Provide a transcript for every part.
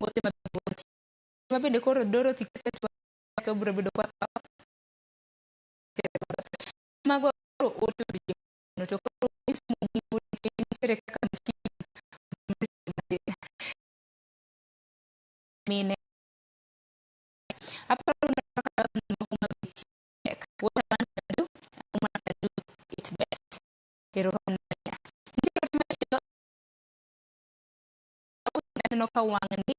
Ote ma bende koro Dorothy Kesetwa to biro bedo kwa mago koro ote odiochieng' to koro nitiere kaka mine aparo kaka Homa Bay tek. What a man can do, a woman can do it best. Erokamano ahinya. Nitie wach machielo aneno ka wang'ni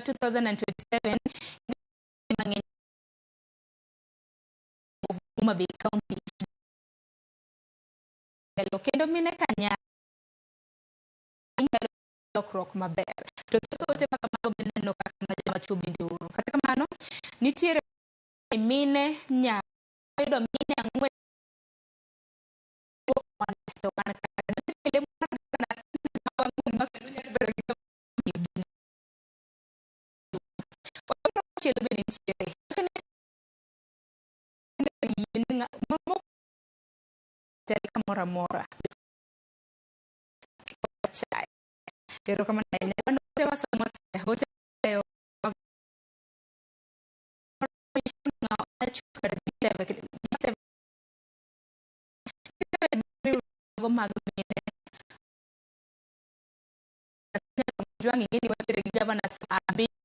2027 mang'eny of Homa Bay County kendo mine kanyalo inyalo lokruok maber. To thoth ote ma kamago bende aneno kaka ma joma chuo bende oro. Kata kamano, nitiere mine nyalo yudo mine ang'wen to wan machielo bende nitiere kamoro amora chae. Erokamano ahinya. Wan ote wasomo te, ote mag mine Jwang' ing'e ni wantiere gi governors abiriyo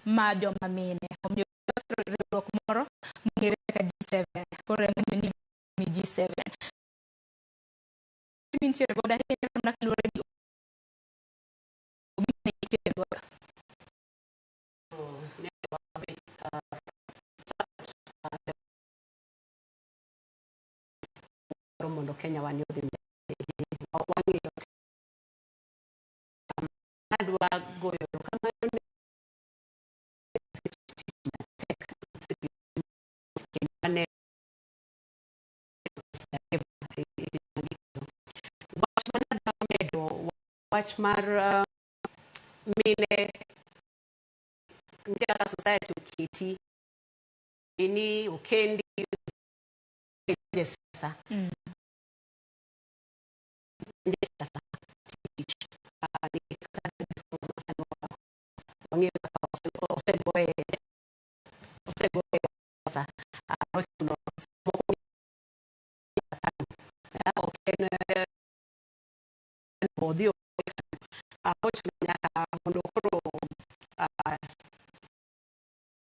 ma joma mine omiyo riwruok moro mong'ere kaka G7 koro emomiyo ni G7 mintiere godo ahinya mana kaluwore gi nitiere godo. Mondo Kenya wani odhi mbele wang'iyo adwa goyo erokamano ne tich matek kendo ane wach mana adwa medo wach mar mine nitie kaka society oketi ni okendi e siasa e siasa tich nikech kata masani wang'eyo kaka osegoye osegoye siasa nochuno moko ok en odhi ochuno nyaka mondo koro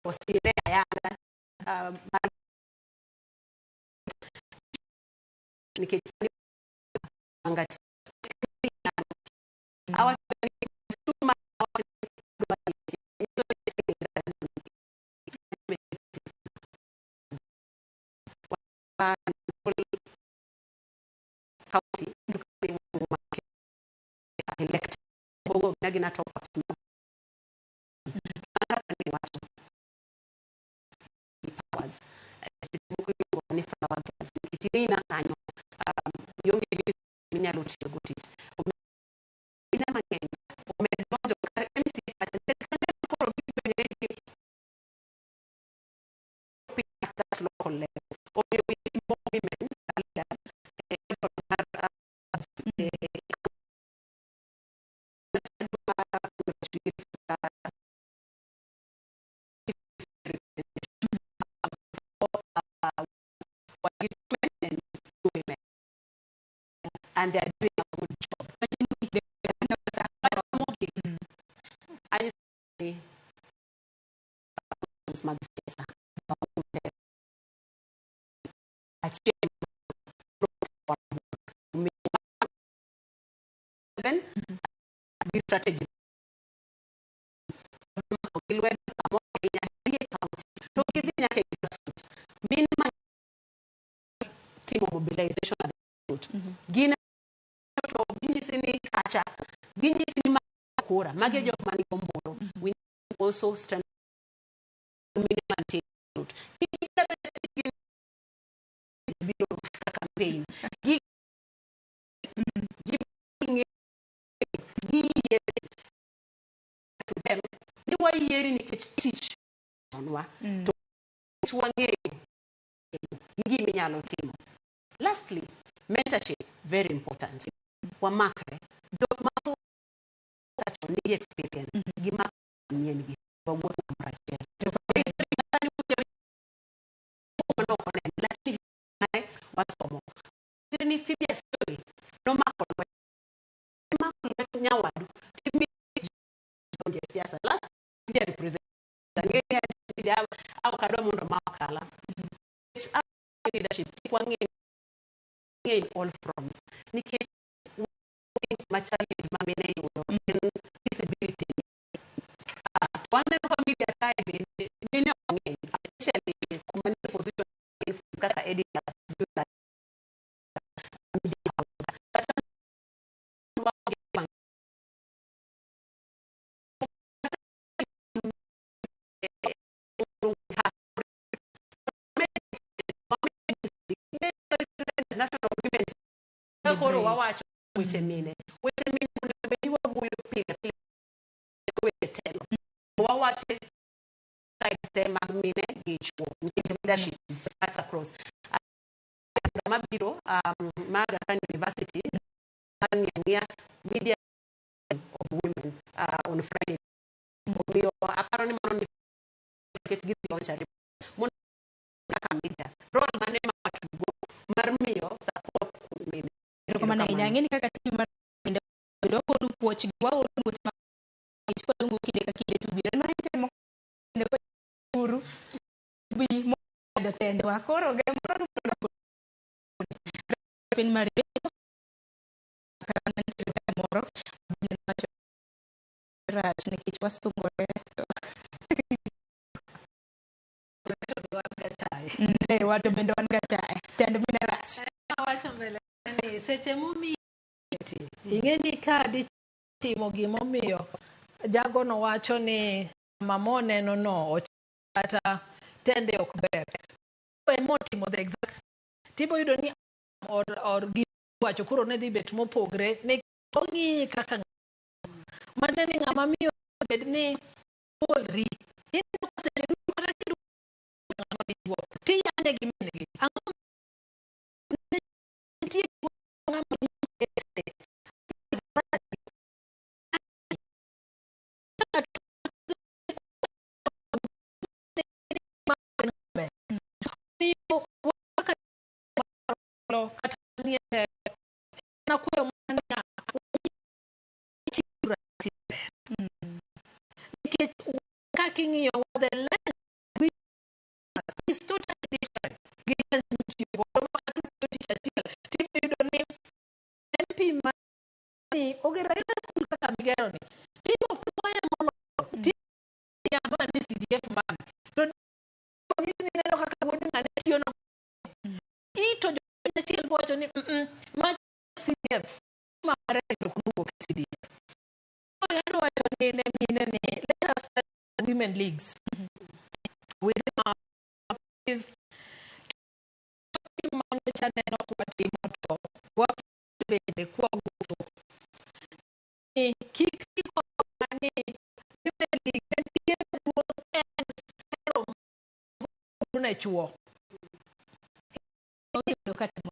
osire ayanga mar nikech sani angati awacho ni chuma county elect gina top ups powers seche moko iluongo ni flower girls nikech ina kanyo ionge gi minyalo tiyogo tich mine mang'eny omed donjo kar MCA kacha nikech kanyo ema koro gipenjre ni at that local level omiyo we need more women leaders e level mar congratulate men and women and they are doing a good job. Wach mogik, mag siasa achiel gi strategy gi lwedo kamoro ahinya e county to gidhi nyaka e grassroots mine ma timo mobilization at the grassroots gin to ginyisi ni kacha ginyisi ni ma kura magi e jok man gi ombulu. We need also strengthen mine mantie e grassroots kik gibed biro kaka campaign gi giyie to them ni wayieri nikech tich nwa to tich wang'eyo gi gima inyalo timo. Lastly, mentorship, very important. Wamakre jok ma chon nigi experience gima manyien gi wawuoth kamoro achiel. Lakini wasomo ni Phoebe Asiyo nomako lwet mako lwet nyawadu timi donjo e siasa. Last media represent ang'e ok adwa mondo ma okala. Leadership kik wang'e in all fronts nikech things ma challenge ma mine yudo en visibility. To aneno ka media kae bende mine ok ng'eny, especially kuma nie position influence kaka editors, media house. Kata waonge national women koro wawacho weche mine, weche mine onego bed ni wawuoyo pile pile, weche telo wawache sides te mag mine gi chuo nikech leadership is cuts across. Mabiro mag Aga Khan University ang'iya media of women on Friday, omiyo aparo ni mano nikech gidhi launch a mondo kaka media role mane ma watugo mar miyo support mine. Erokamano ahinya. Ang'e ni kaka team mar bende wakodu puoch gi waoro mos ma kwaluongo kinde ka kinde to biro. En mana itemo bende uru bi jotendwa koro gemoro piny mar kata nitiere moro wacho rach nikech wasungore. Wato bende wan ga chae tend mine rach. Awacho mbele ni seche momi ing'e ni ka ditimo gimomiyo jagono wacho ni mama oneno no kata tende ok ber emotimo the exact tibo yudo ni or giwacho koro ne dhi bet mopogre ne ong'iyi kaka matiende ni ng'ama miyo bed ni bolri ineno ka seche duto kata kidwa ng'ama dichuo tiyanye gi min gi ang'o nitie ng'ama kata nie nakwayo mana nikech kaka ing'iyo the lens is totally different gi lens mitiyo godo ma kata tich achiel tibiro yudo ni MP ma ni ogero agera skul kaka migero ni timo puoye moloyo ti ma ni CDF man to nyisi ni neno kaka wuod ng'ane tiyo no ito jopiny achiel bowacho ni ma CDF ma mare ok nowuok e CDF. Adwa wacho ni ne mine ni let us start women leagues within our parties manyocha neno kwatimo to bende kwawuotho ni kik ti kodwa ni women league en piem maduong' en sero ne chuo. Osebedo ka timo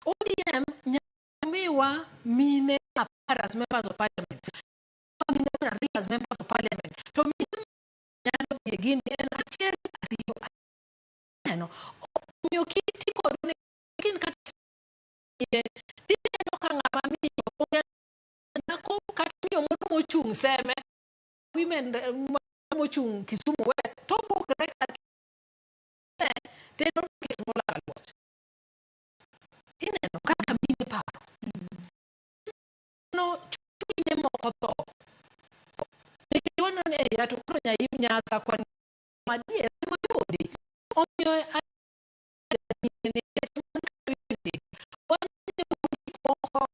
ODM nyamiwa mine 10 as members of parliament, mine 20 as members of parliament, to mine nyalo dhi e gini en achiel ariyo neno omiyo kik ti kod ni kin kata tineno ka ng'ama miyo onge nyako kata miyo moro mochung' Seme women mochung' Kisumu West to opogre kata teno ket molal luoch ineno kaka mine paro no mine moko tho nikech waneno ni "Ei, to koro nyayim nyasa kwani madier mayudi omiyo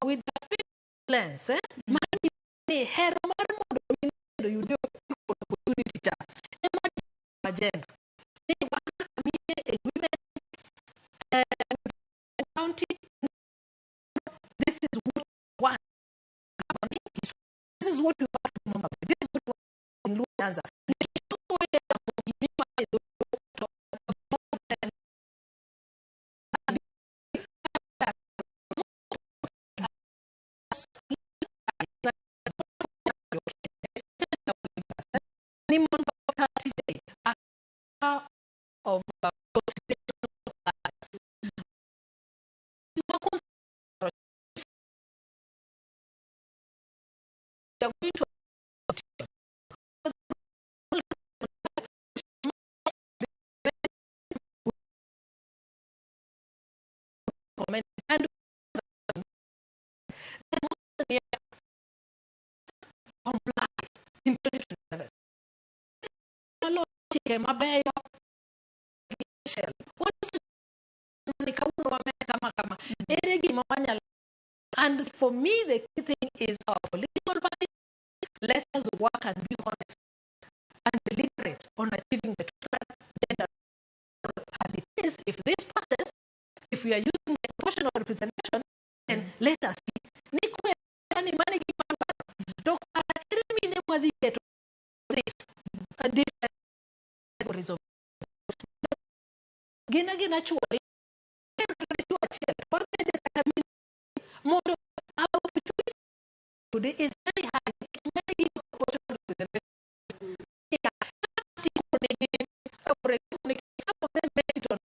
with the lens mar ni hero mar mondo mine oyud opportunity cha ema agenda ni wan kaka mine e women county, this is what we want, this is what we want to remember, this is what we want in Luo Nyanza. of constitutional class. They are going to comment and comply in 2027. Chike mabeyo kama kama ere gima wanyalo. And for me, the key thing is our political party, let us work and be honest and deliberate on achieving the gender as it is. If this passes, if we are using the proportional representation, then let us see ni kwani mane gima to kara ere mine wadhi keto this a different categories of gin agina chuori kata chuo achiel wamede kata mine mondo our opportunity today is very high. Mane gima proportional representation. For example, some of them base it on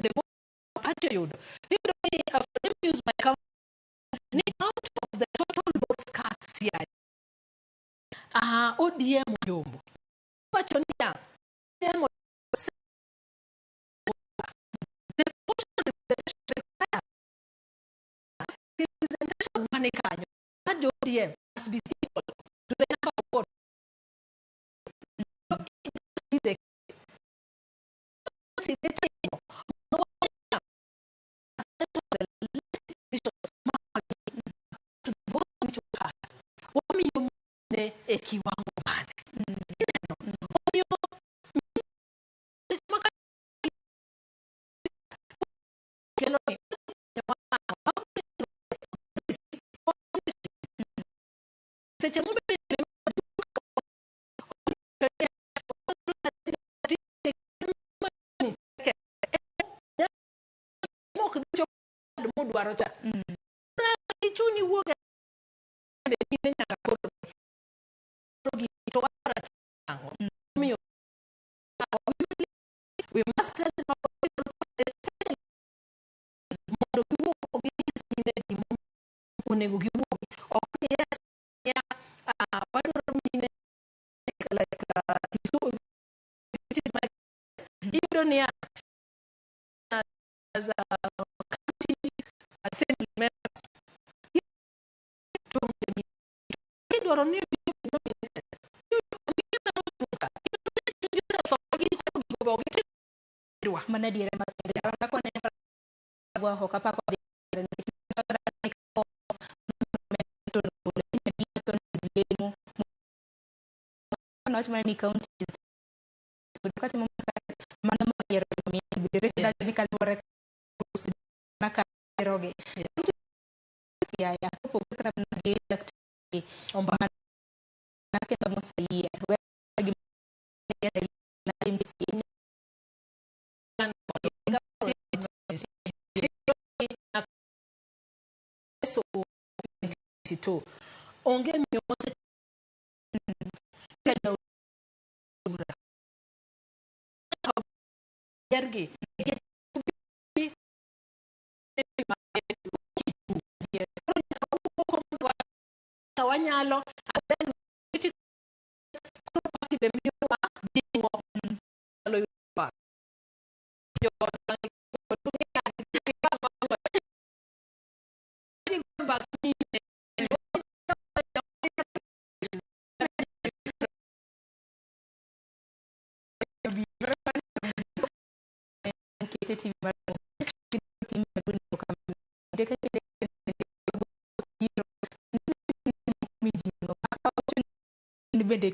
the vote party oyudo. Tiyudo ni let me use my count ni out of the total votes cast Siaya, ODM oyombo. Wacho niya, ODM the proportional representation requires representation mane kanyo mar jo ODM must be equal to the number of votes. So, it is the case. Timo to the vote which we cast wamiyo mine e kiwango mane ineno omiyo seche ma kelo ni seche mobedo mok dhi chopo modwaro cha ichuni wuog e mine nyaka koro gi to wara chango omiyo we must strengthen our political parties, especially mondo giwuog ginyis mine gima onego giwuogi ok ni yes ya wadwaro mine like Kisumu, which is my iyudo niya as a county assembly members to idwaro ni nominated Mana diere makende kone gwa ok apako dhi nikech lemo wach mana ni county katimo mano mar yiero mine ni kaluwore ka roge Siaya kopogore kata mana gi daktari mana kendo moseyier gi MCA. So 22 onge miyo mose kenya bura yergi wanyalo and then koro party be miyowa jing'o nyalo yudo jo mbak nyime. Kete TV mar bende